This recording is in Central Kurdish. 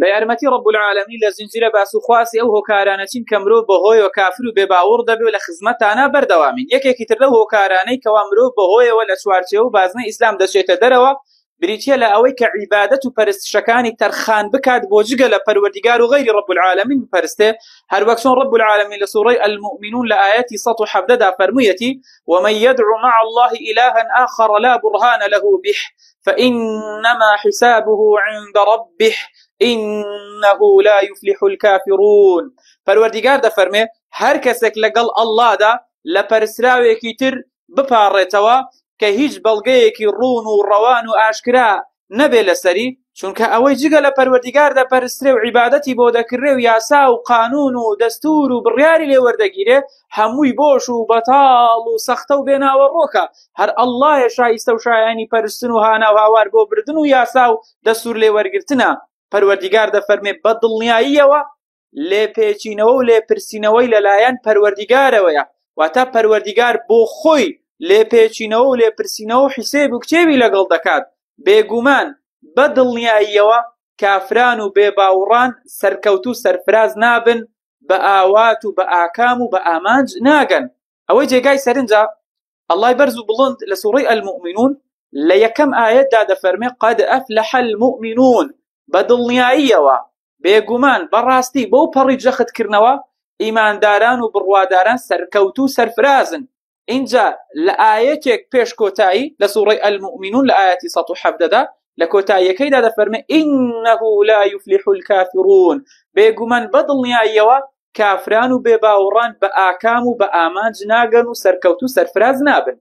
بە یارمەتی رب العالمین لە زنجیرە باس و خواسی ئەو هۆکارانە چین کە مرۆڤ بەهۆیەوە کافر و بێباوەڕ دەبێ و لە خزمەتانا بەردەوامین. یەکێکی تر لەو هۆکارانەی کەوا مرۆڤ بەهۆیەوە لە چوارچێوە و بازنەی ئیسلام دەچێتە دەرەوە بریتییە لە ئەوەی کە عیبادەت و پەرستشەکانی تەرخان بکات بۆ جگە لە پەروەردیگار و غەیری رب العالمین بپەرستێ هەروەک چۆن رب العالمین لە سوڕەی المؤمنون لە ئایەتی 117 دا فەرموویەتی ومن يدع مع الله إلها آخر لا برهان له به فإنما حسابه عند ربه إنه لا يفلح الكافرون پەروەردیگار دەفەرمێ هەر کەسێک لەگەڵ ئەڵڵادا لە پەرستراوێکی تر بپاڕێتەوە کە هیچ بەڵگەیەکی ڕوون و ڕەوان و ئاشکرا نەبێ لەسەری، چونکە ئەوەی جگە لە پەروەردیگار دەپەرسترێ و عیبادەتی بۆ دەکرێ و یاسا و قانوون و دەستوور و بڕیاری لێ وەردەگیرێ هەمووی بۆش و بەتاڵ و سەختە و بێناوەڕۆکە، هەر ئەڵڵایە شایستە و شایانی پەرستن و هانا و هاوار بۆ بردن و یاسا و دەستوور لێ وەرگرتنە، پەروەردیگار دەفەرمێ بە دڵنیاییەوە لێپێچینەوە و لێپرسینەوەی لەلایەن پەروەردیگارەوەیە، واتە پەروەردیگار بۆ خۆی لێپێچینەوە و لێپرسینەوە و حیسێب و کتێبی لەگەڵ دەکات، بێگومان بە دڵنیاییەوە کافران و بێباوڕان سەرکەوتوو سەرفراز نابن، بە ئاوات و بە ئاکام و بە ئامانج ناگەن. ئەوەی جێگای سەرنجە ئەڵای بەرز و بڵند لە سوڕەی المؤمنون لە یەکەم ئایەتدا دەفەرمێ قد افلح المؤمنون بە دڵنیاییەوە بێگومان بەڕاستی بەو پەڕی جەختکردنەوە ئیمانداران و بڕواداران سەرکەوتوو سەرفرازن ئینجا لە ئایەتێک پێش کۆتایی لە سوڕەی المؤمنون لە ئایەتی 117 دا لە کۆتاییەکەیدا دەفەرمێ إنه لا يفلح الكافرون بێگومان بە دڵنیاییەوە کافران و بێباوەڕان بە ئاکام و بە ئامانج ناگەن و سەرکەوتوو سەرفراز نابن.